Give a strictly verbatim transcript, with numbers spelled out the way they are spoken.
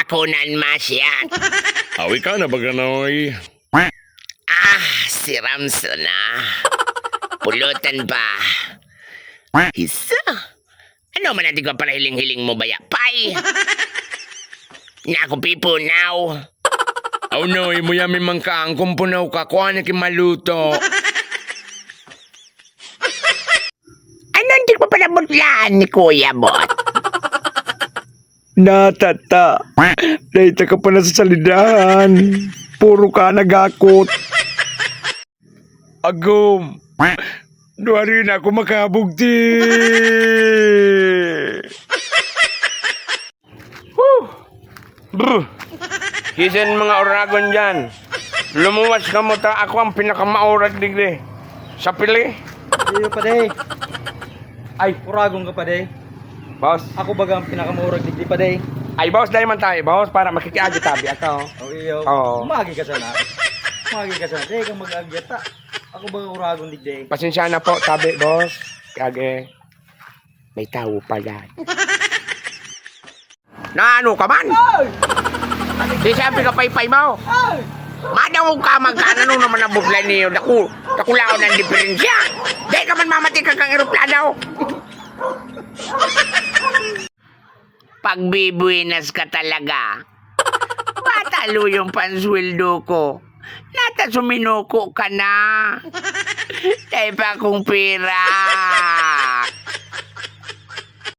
Ako nan masyat. Awi ka na ba, Ganoy? Ah, si Ramso na. Pulutan pa. Isa? Ano man ang di ko pala hiling-hiling mo, bayapay? Naku, pipunaw. Oh no, imo yan may mangkaang kung punaw ka, kuha na kimaluto. Ano, hindi ko pala butlaan ni Kuya Bot? Natata. Dahil ka pa na sa salidahan. Puro ka nagakot. Agom. Duwari na ako makabugti. Huh! Brr! Kisin mga oragon dyan. Lumuwas kamo ta, ako ang pinakamaurag digdi. Sa pili. Iyo, pade. Ay. Uragon ka, pade. Boss. Ako baga ang pinakamaurag digdi, pade. Ay, boss, dahil man tayo, boss, para makikiagi tabi ako. O, iyo. Oo. Umagi ka sana. Umagi ka sana. Di kang mag-agyata. Ako baga uragon digdi. Pasensya na po, tabi, boss. Kage. May tawo pala. Na ano ka man? Ay! Di siya ang pinapaypay mo. Ay! Madangog ka man ka, ano naman ang budlay niyo? Daku-, dakulaon ang diferensya. Di ka man mamati ka kang eroplano. Pagbibuenas ka talaga. Matalo yung pansweldo ko. Nata suminuko ka na. Dahil pa akong pera.